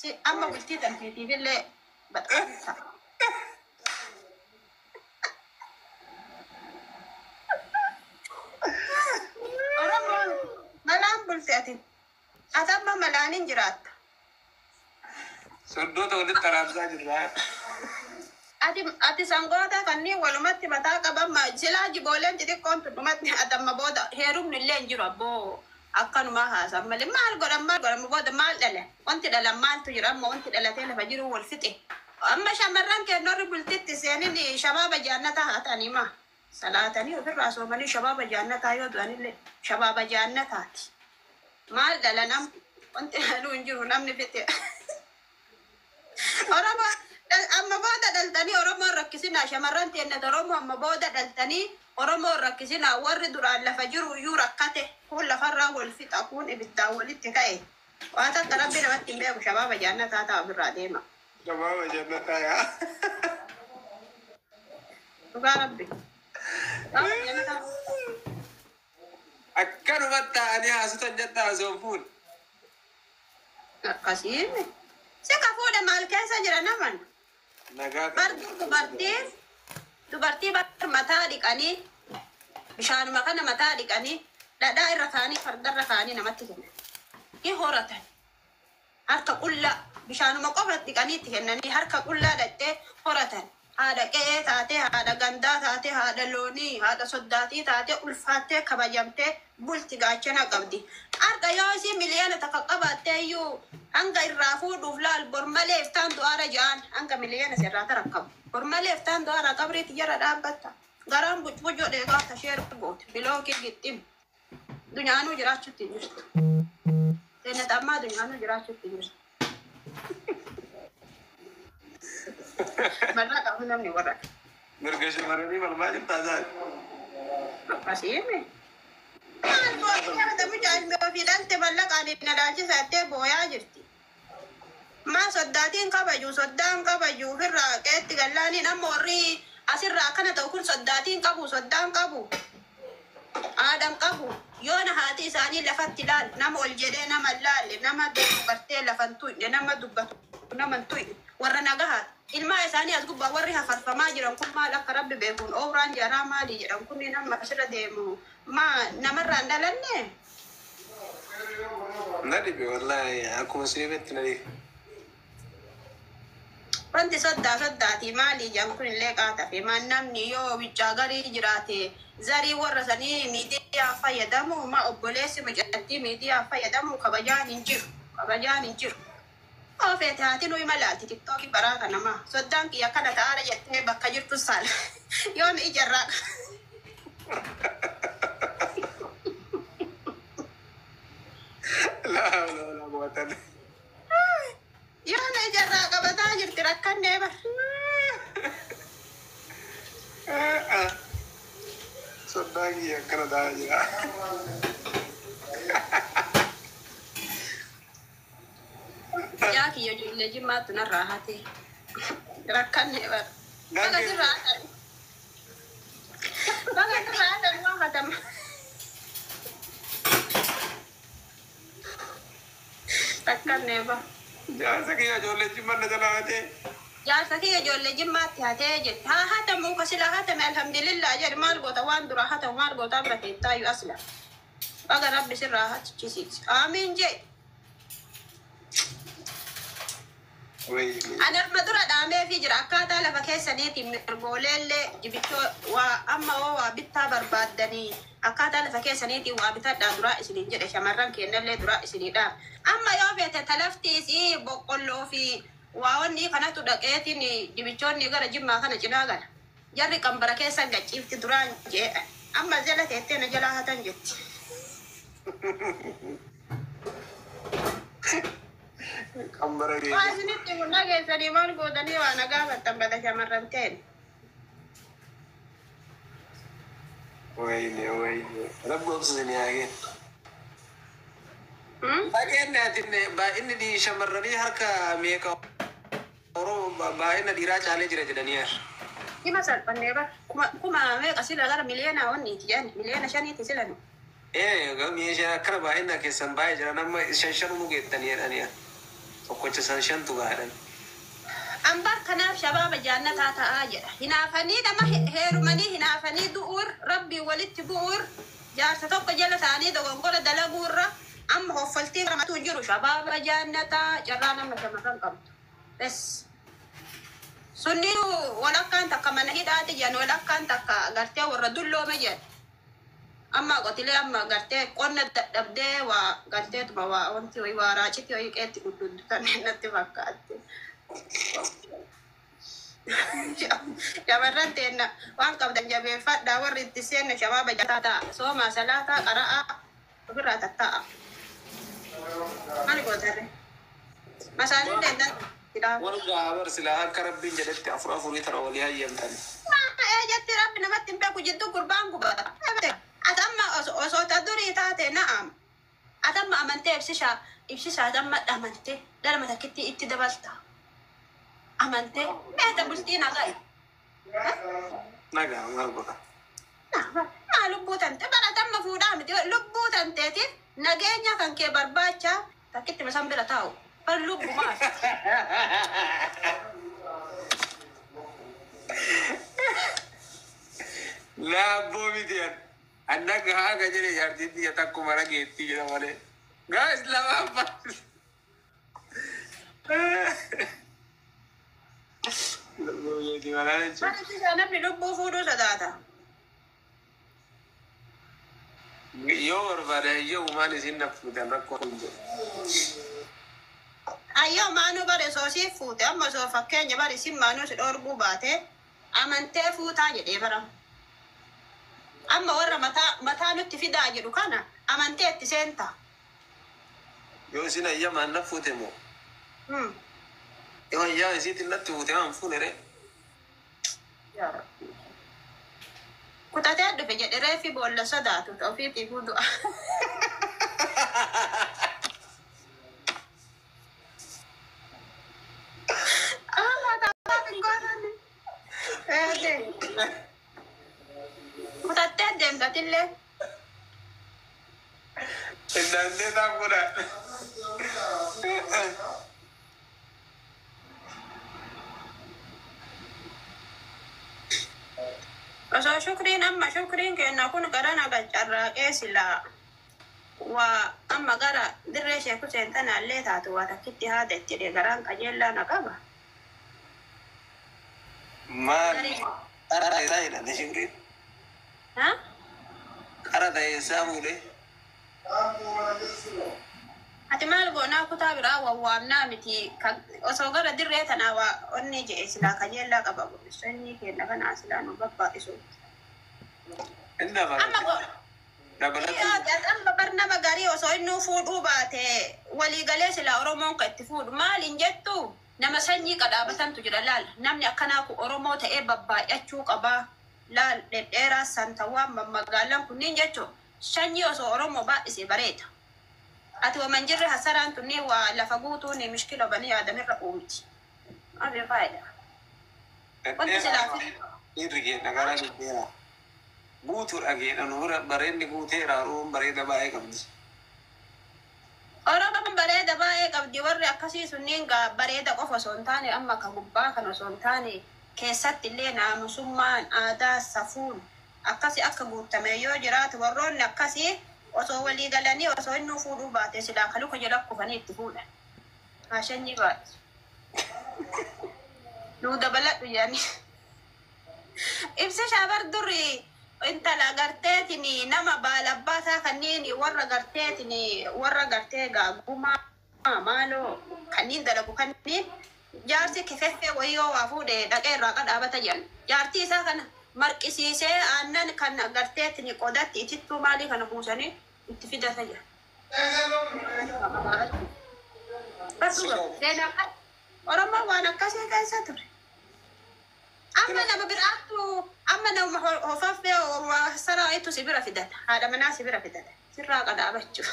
Si amma bultii tanteetiifillee badhaasa. Oromoon malaan bulte ati. Ati amma malaaniin jiraatta. Soddoota walitti araarsaa jirra. Ati sangoota kanneen walumatti mataa qaban silaa jibooleen xixiqqoon tun dhumatti ati amma booda heerumni illee hin jiru abboo akkanumaa haasan malee maal godhan maal godhan booda maal dhale wanti dhalan maaltu jira amma wanti dhalatee lafa jiru wal fixe. Amma shamarran kennoorri bultitti seenin shabaaba jaannataa haa ta'anii maa salaatanii ofirraa soomanii shabaaba jaannataa yoo du'anillee shabaaba jaannataati. Maal dhala nam wanti dhaluu hin jiru namni fixe. Oromoo amma booda dhaltanii Oromoon rakkisinaa shamarran teennat Oromoo amma booda dhaltanii Oromoon rakkisinaa warri duraan lafa jiru iyyuu rakkate kun lafarraa wal fixa kun ibiddaan walitti ka'e. Waan takka rabbi namatti hin beeku shabaaba jaannataa ta'a ofirraa deema. Shabaaba jannataa yaa. Dhugaa rabbi. Shabaaba jannataa. Akkanumatti ta'anii haasota jettaa osoo hin fuune. Akkasiin. Si ka fuudhe maal keessa jira naman? Nagaa Bar dubartii bar mataa dhiqanii bishaanuma kana mataa dhiqanii dhadhaa irra kaanii fardarra kaanii namatti kennan. Ni horatan. Harka qullaa bishaanuma qofa dhiqanii itti kennanii harka qullaa dhaqxee horatan. Haadha qe'ee taatee, haadha gandaa taatee, haadha loonii, haadha soddaatii taatee ulfaattee kabajamtee bulti gaachana qabdi. Har'a yoo isii miliyoona takka qabaattee iyyuu hanga irraa fuudhuuf laal bor malee iftaan du'aara ja'an hanga miliyoona sirraa tarakkabu. Bor malee iftaan du'aara qabriitti jara dhaabbatta. Garaan bucbucoo dheegaa tashee goote bilookii gixxim. Dunyaanuu jiraachuutti hin jirtu. Seenat ammaa dunyaanuu jiraachuutti hin jirtu. Marraa qabu namni warra. Mirga shamarranii falmaa jirtaa isaan. Akkasiin. Maal boo'ee mucaan ofii dhalte mallaqaan na dhaalchisattee booyaa jirti. Maa soddaatiin kabaju soddaan kabaju ofirraa qeetti gallaaniin amma warri asirraa akkana ta'u kun soddaatiin qabu soddaan qabu. Aadaan qabu yoona haati isaanii lafatti laal nama ol jedhee nama hin laalle nama dubartee lafan tuqne nama dubbatu nama hin tuqne warra nagahaati. Ilmaa isaanii as gubbaa warri hafarfamaa jiran kun maal akka rabbi beekuun ooraan jaraa maali jedhan kun nama asirra deemu maa namarraa hin dhalanne. Na dhibe wallaahi akkuma sibetti na dhibe. Wanti soddaa soddaatii maali jedhan kun illee qaatafe maan namni yoo biccaa garii jiraate zarii warra sanii miidiyaa fayyadamu ma obboleessi mucattii miidiyaa fayyadamu kabajaan hin jiru kabajaan hin jiru. Oofeete haati nuyi malaalti tiktookii baraa kana maa soddaan kiyya kana ta'aara jettee bakka jirtu saala yoon ijarraa. Laa laa laa quwwata. Yoon ijarraa qabataa jirti rakkannee bar. Soddaan kiyya akkana ta'aa jira. Yaa kiyya ijoollee jimmaattu narraa hate rakkannee bar. Baga sirraa hatan. Baga sirraa hatan waan hatama. Rakkannee bar. Jaarsa kiyya ijoollee jimma na jalaa hatee. Jaarsa kiyya ijoollee jimmaatti hatee jette. Haa hatamuu ka silaa hatame alhamdulillah jedhe maal goota waan dura hatamu maal goota bira teettaayu asla. Baga rabbi sirraa hatichisiise. Aamiin jee. Wayii. Ani amma dura dhaameefii jira akkaataa lafa keessaniitiin mirgooleellee jibichoo waa amma oo waa bittaa barbaaddanii akkaataa lafa keessaniitiin waa bitadhaa duraa isiniin jedhe shamarran kennallee duraa isinii dhaam. Amma yoo feete talaftiis boqqolloo fi waa wanni kanatu dhaqeetiin jibichoonni gara jimmaa kana cinaa gala. Jarri qambara keessa gachiifti duraan jee amma jala teettee na jalaa hatan jetti. Qambara Waa keessa. isinitti humna keessanii maal gootanii waa nagaa gaafattan bada shamarran ta'en. Wayii wayii. Rabbi obsa isin haa kennu. Dhageenye ati baay'inni shamarranii harka meeqa Oromoo baay'ina dhiiraa caalee jira jedhanii yaar. Hima salphannee bara kuma meeqa sila gara miliyoona wanniiti jedhan miliyoona shaniiti sila nu. Ee meeshaa akkana baay'ina keessan baay'ee jira nama shan shan nu geettanii jedhanii yaar. Tokkocha san shantu gaadhan. Ambar kanaaf shabaaba jaannataa ta'aa jedha. Hinaafanii nama heerumanii hinaafanii du'uur rabbii walitti bu'uur jaarsa tokko jala ta'anii dogongora dalaguurra amma hoffaltii ramatu hin jiru shabaaba jaannataa carraa nama shamarran qabdu. Bes. Sunni walakkaan takka mana hidhaati jedhan, walakkaan takka gartee warra dulloome jedhan. Amma qotilee amma gartee qonna dadhabdee waa garteetuma waa wanti wayii waa raacitii wayii qeetti gudduuddutan natti fakkaatti. Shamarran teenna waan qabdan jabeeffadhaa, warri itti seenne shabaaba jataa ta'a. Soomaa, salaataa, qara'aa ofirraa tatta'a. Maali gootarre? Masaanillee hin danda'u. Warra bar silaa akka rabbiin jedhetti afur afurii tara walii hayyamtan. Ee, jetti rabbi namatti hin beeku jidduu gurbaan gubata. Ati amma osoo ta durii taate na'am. Ati amma amantee ibsishaa ibsishaa ati amma amantee dhalma takkitti itti dabalta. Amantee meeta bultii nagaa. Nagaa maal godha? Maa lubbuu tante baratamma fuudhaa miti, lubbuu tanteetiif nageenya kan kee barbaacha takkitti misan bira taa'u bar lubbu maal. Laabboo miti an. Anna gahaa ka jedhe jaartiin biyya takkuma rageettii jedha malee. Gaas lama abbaa. Lubbuu miti malaa jechuudha. Mana namni lubbuu fuudhuu sodaata. Yoo barbaade yoo maal isin na fuutan rakkoo hin jiru. Ayyoo maanuu bare osoo siif fuute, amma osoo fakkeenya bare isin maanuu si dhoorguu baate amantee fuutaa jedhee bara. Amma warra mataa mataa nutti fidaa jedhu kana amantee itti seenta. Yoo isin ayyamaan na fuute moo? Yoo ayyaama isiitiin natti fuute maan fuune ree? Yaa Rabbi. Kutatee dhufe jedhe reefi boolla sodaatu ofiitii fuudhu. Kutattee deemtatillee. Indaantee taakuudha. Osoo shukriin amma shukriin kenna kun gara naga carraaqee silaa waa amma gara dirree sheeku seentanaallee taatu waa takkitti haada itti jedhee garaan qajeellaa na qaba. Maal qara isaa jedhame shukriin? Ha? Qara ta'e isaa fuudhee. Ati maal goonaa kutaa biraa wawwaamnaa miti, osoo gara dirree tanaa waa onni jedhe silaa qajeellaa qaba, sanyii kenna kanaa silaa nu babba'isu. Inni Amma go dabalatu. Amma bar nama garii osoo inni fuudhuu baate waliigalee silaa Oromoon kan itti fuudhu maaliin jettu nama sanyii qadhaabatantu jira. Laal, namni akkanaa kun Oromoo ta'ee babbaay'achuu qabaa. Laal, dhedheeraa santawaan mammagaalaan kunniin jechuun sanyii osoo Oromoo baay'isee bareeda. Ati waman jirre hasaraan tunni waa lafa guutuun mishkila banii aadamirra uumti. Maal faayidaa? Wanti silaa Dhiirri keenya gara dhedheeraa. Guutuudha keenya nu bira bareedni guuteera, Oromoon bareeda baay'ee qabdi. Oromoon bareeda baay'ee qabdi, warri akkasii sunniin gaa bareeda qofa osoo hin taane, amma ka gubbaa kan osoo hin taane keessatti illee naamusummaan aadaa safuun akkasii akka guutame yoo jiraatu, warroonni akkasii osoo walii galanii osoo inni fuudhuu baate silaa kaluka jala kufanii itti fuudhan. Haashanyii baay'ee. Nuu dabaladhu jedhanii. Ibsa shaabar duri intala garteetiin nama baalabbaataa kanneen warra garteetiin warra gartee gaagumaa maaloo kanneen dalagu kanneen jaarsi kefeffee wayyoo waa fuudhee dhaqee irraa qadhaabata jedhan. Jaartii isaa kana marqisiisee aannan kan garteetiin qodatti itittuu maalii kana buusanii itti fidata jedhan. Seenaa Oromoon waan akkasii keessa ture. Amma nama biraattu amma nama hofaffee saraayitu si bira fidata. Haadha manaa si bira fidata. Sirraa qadaabachuu.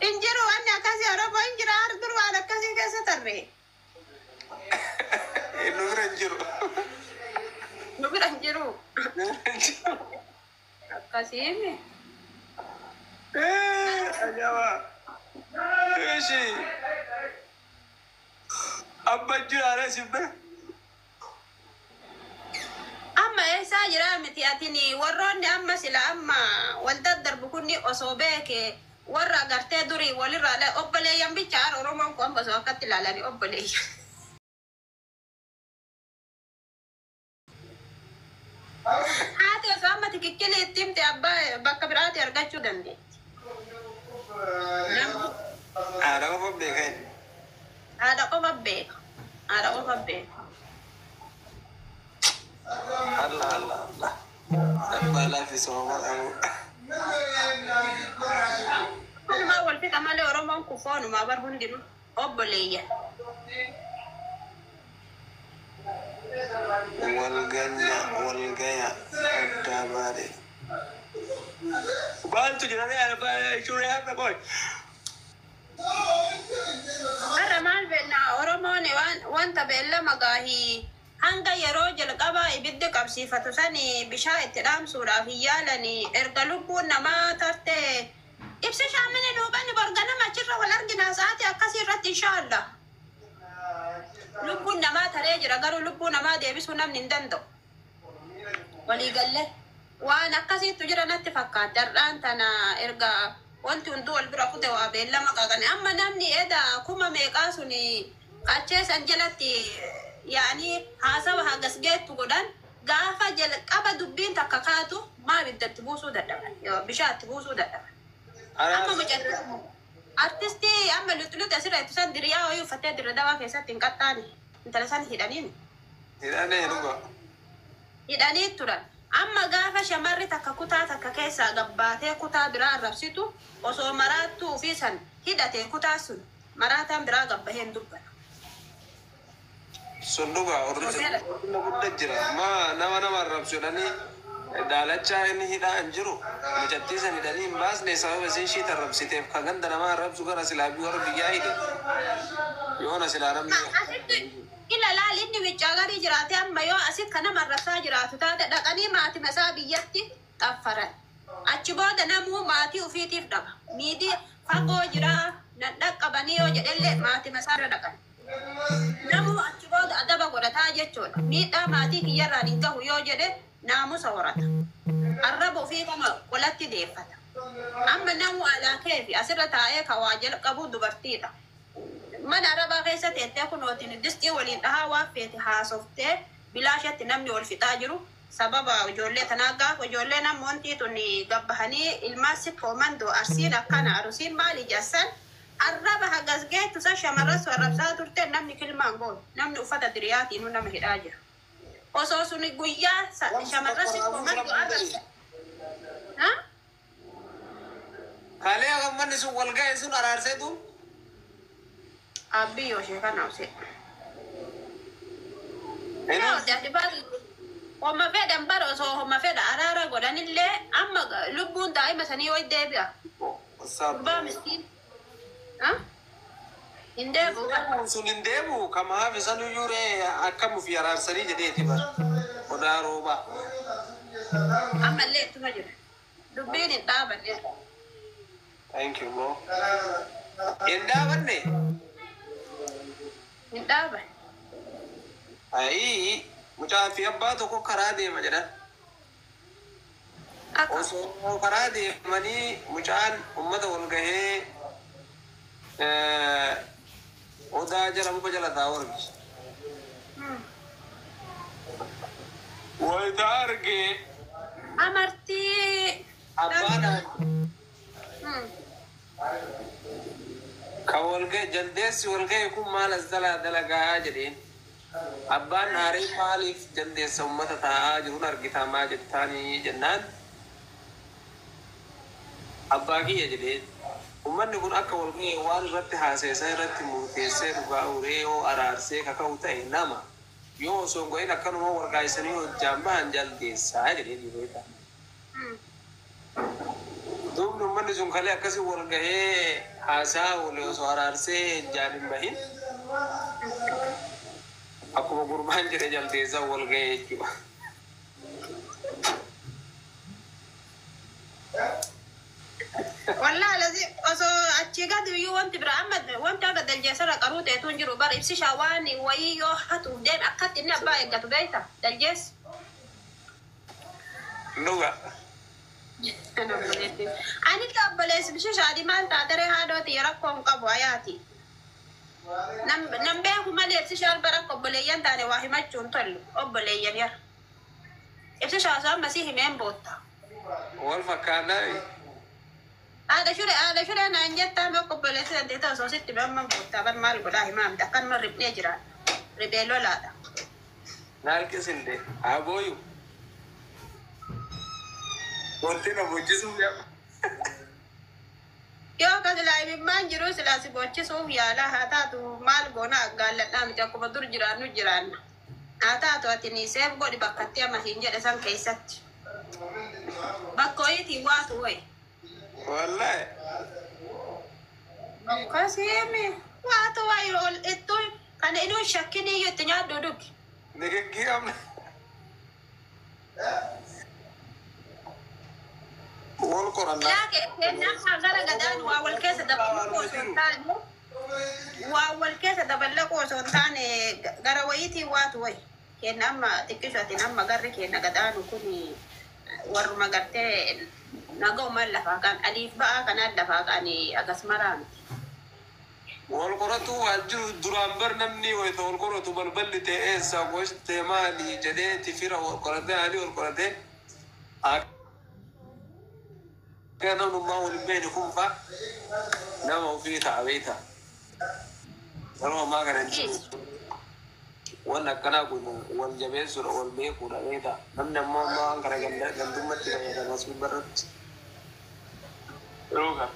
Injiru wanni akkasii Oromoo injira dur waan akkasii keessa tarree. Nu bira hin jiru. Nu bira hin jiru. Akkasii. Ajaa'iba! Ishi abba jiraare sibbe. Amma eessaa jira miti atini warroonni amma sila amma wal daddarbu kunni osoo beeke warra agartee durii walirraa obboleeyyan bichaan Oromoon kun osoo akkatti ilaalanii obboleeyyan. Haati osoo amma tikikkilii itti himte abbaa bakka biraati argachuu dandeetti. Haadha qofa beeka. Haadha qofa beeka. Haadha qofa beeka. Allah Allah Allah. Abbaa laaffisoo godhamu. Walumaa wal fixa malee Oromoon kun foonumaa bar hundinuu obboleeyyan. Walganya walgaya addaa baale. Maaltu jira shuree har'a qoy. Har'a maal beekna Oromoon wanta beellama gaahii hanga yeroo jalqabaa ibiddi qabsiifatu sani bishaan itti dhaamsuudhaaf hin yaalanii erga lubbuun namaa tarte ibsa shaamini duubani borganama achirra wal argina sa'aatii akkasii irratti inshaalla. Lubbuun namaa taree jira garuu lubbuu namaa deebisuu namni hin danda'u. Waliigallee waan akkasiitu jira natti fakkaata har'aan tana erga wanti hunduu wal bira kute waa beellama qaqane amma namni eda kuma meeqaa suni qachee san jalatti yaani haasawa hagas geettu godhan gaafa jalqaba dubbiin takka kaatu maa ibiddatti buusuu dadhaban bishaatti buusuu dadhaban. Amma mucatti artistii amma luxluxi asirra ittisan diriyaa wayii uffattee dirra dawaa keessatti hin qaxxaane intala san hidhaniin. Hidhanee dhuga. Hidhanii turan. Amma gaafa shamarri takka kutaa takka keessaa gabbaatee kutaa biraa arrabsitu osoo maraattuu ofii san hidhatee kutaa sun maraataan biraa gabbahee hin dubbatu. Sun dhuga ordina guddaa jira. Ma nama nama arrabsu jedhanii daalachaa inni hidhaa hin jiru. Mucattii san hidhanii hin baasne sababa isin ishii arrabsiteef kan ganda nama arrabsu gara silaa warra biyyaa hidhe. Yoona silaa namni. Asitti ila laal inni wiccaa garii jiraate amma yoo asitti kan nama arrabsaa jiraatu taate dhaqanii maatii isaa biyyatti xaffaran. Achi booda namuu maatii ofiitiif dhaba. Miidii fagoo jiraa nan dhaqqabanii yoo jedhellee maatii isaa irra dhaqan. Namuu achi booda adaba godhataa jechuudha. Miidhaa maatii kiyyarraan hin gahu yoo jedhe naamusa horata. Arraba ofii kama qolatti deeffata. Amma namuu alaa keefi asirra taa'ee kan waa jalqabu dubartiidha. Mana arabaa keessa teettee kunootiin distii waliin dhahaa waan feete haasoftee bilaashatti namni wal fixaa jiru. Sababa ijoollee tanaa gaafa ijoollee namoonni tun gabbahanii ilmaan sikkoo mandoo arsiin akkana arusiin maali jassan arraba hagas geettu san shamarran sun arrabsaa turte namni kilmaan goonu namni uffata diriyaatiin nama hidhaa jira. Osoo sun guyyaa shamarran sikkoo mandoo arrabsa. Kalee manni sun wal ga'e sun araarseetu. Abbiyyoo ishee kana obse. Homa fedhan bara osoo homa fedha araara godhanillee amma lubbuun daa'ima sanii yoo deebi'a. Gurbaa miskiin. Hin deebi'u. Sun hin deebi'u kama hafe sanuyyuu ree akkam ofii araarsanii jedheeti bara. Odaa roobaa. Ammallee ittuma jira. Dubbiin hin dhaabanne. Thank you bro. Hin dhaabanne. Hin dhaabanne. Ayii mucaa fi abbaa tokko karaa deema jedhan. Osoo karaa deemanii mucaan uummata wal gahee odaa jala muka jala taa'u arge. Wayita arge. Amartii. Abbaan kan wal gahe jaldeessi wal gahe kun maal as jalaa dalagaa jedheen. Abbaan aaree maaliif jaldeessa uummata taa'aa jiruun argitaa maa jettaanii jennaan abbaa kiyya jedheen. Uummanni kun akka wal ga'e waan irratti haaseessaa irratti murteessee dhugaa uree yoo araarsee kaka'u ta'e nama yoo osoo hin godhin akkanuma warqaa'isanii hojjaan bahan jaldeessaa jedhee dhiirota. Duubni uummanni sun kalee akkasii wal gahee haasaa oole osoo araarsee hojjaan hin bahin akkuma gurbaan jedhe jaldeessaa wal gahee jechuudha. Achi gadi iyyuu wanti bira amma wanti akka daljeessarra qaruu ta'etu hin jiru bara ibsishaa waan wayii yoo hatuuf deeme akkatti inni abbaa eeggatu beekta daljeessi. Dhuga. Ani obboleessi ibsishaadhi maal taateree haadhooti rakkoo hin qabu hayaati. Nam beeku malee ibsishaan bara akka obboleeyyan taane waa himachuu hin tollu obboleeyyan yara. Ibsishaa osoo ammasii himeen bootta. Wal fakkaannaa. Haadha shuree naan jettaa mee obboleessi dandeettaa osoo sitti amma boottaa bar maal godhaa himaa miti akkanuma ribnee jiraan. Ribee lolaadha. Naalqisinde haa booyu. Wanti na bochisuuf yaa. Yoo akkas laayibimmaan jiru silaa si bochisuuf yaala haa taatu maal goona gaalladhaa miti akkuma dur jiraannu jiraanna. Haa taatu ati ni seef godhi bakkatti amma hin jedhe san keessatti. Bakka wayiitiin waatu wayi. Wallahi. Akkasiimi waatu wayi ol ittuu kana inuu shakkinii iyyuu itti nyaadhu dhugi. Nikikkii qabna. Wal qorannaa. Laake kennaan gara gadaan waa wal keessa dabalaquu osoo hin taane waa wal keessa dabalaquu osoo hin taane gara wayiitiin waatu wayi. Kenna amma xiqqishatiin amma garri kenna gadaanu kun warruma gartee nagaumaan lafaa kan adiif ba'aa kanaan lafaa kan agas maraa miti. Wal qoratu waan jiru duraan bar namni wayita wal qoratu balballi ta'e eessa gosti ta'e maali jedheeti fira wal qoratee haalli wal qoratee akka namnummaa wal hin beekne kun fa'a nama ofii ta'a beekta. Yeroo ammaa kana hin jiru. Wanni akkanaa kun wal jabeessuudha wal beekuudha beekta. Namni ammoo ammaa waan kana gandummaatti fayyadama asii barratti. Yeroo kana.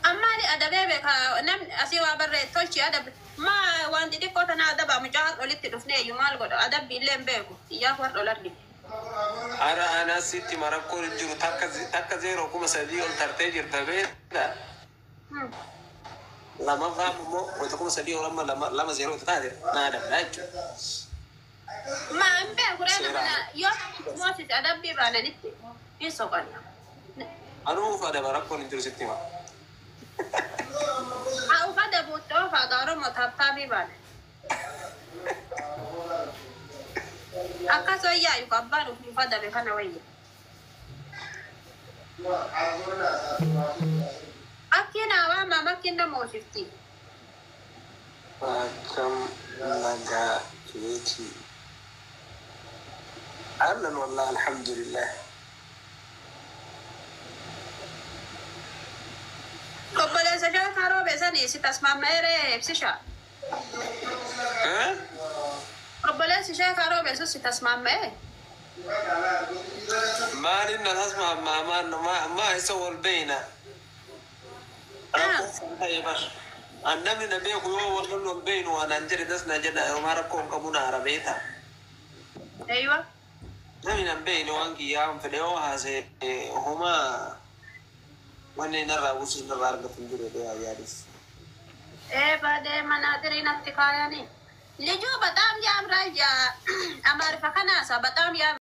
Ammaani adabee beeka namni asii waa barree tolchi adabe maa waan xixiqqoo tana adaba mucaa har'a olitti dhufnee iyyuu maal godha adabbi illee hin beeku xiyyaaf warra ol argine. Ara ana sitti marakkoon hin jiru takka 0,3 ol tartee jirta beekta. Lamaffaa immoo wayita 3,000 ol amma lama lama zeeroo taate naa adabda jechuudha. Maa hin beeku reena Seera. mana yoo moosise adabbii baananitti hin soqanna. Anuu adaba rakkoon hin jiru sitti hima. Haa uffata buuttee oofaa gaaroo taaptaabii baana. Akkas wayyaa yuka abbaan ofii uffata dabe kana wayya. Akkiin hawaa maama akkiin nama hoosifti. Akkam nagaa keeti. Ahlan wallah alhamdulillah. Obboleessa shaakaa roobee sanii si tasmaammeeree ibsisha. Eh? Obboleessi sheekaa roobee sun si tasmaammee. Maalin na tasmaammaa maa isa wal beeyna. Rakkoo ta'e bar. An namni na beeku yoo wal lollu wal beeynu waan an jedhe das na jedha homaa rakkoo hin qabu na hara beekta. Eeywa. Namni na beeyne waan kiyyaa fedhe yoo haase homaa wanni narraa buusu narraa argatu hin jiru jedhee yaadis. Ee baadee manaatirii natti kaayanii. ልጁ በጣም ያምራል። አማርፈ ከናሳ በጣም ያምራል።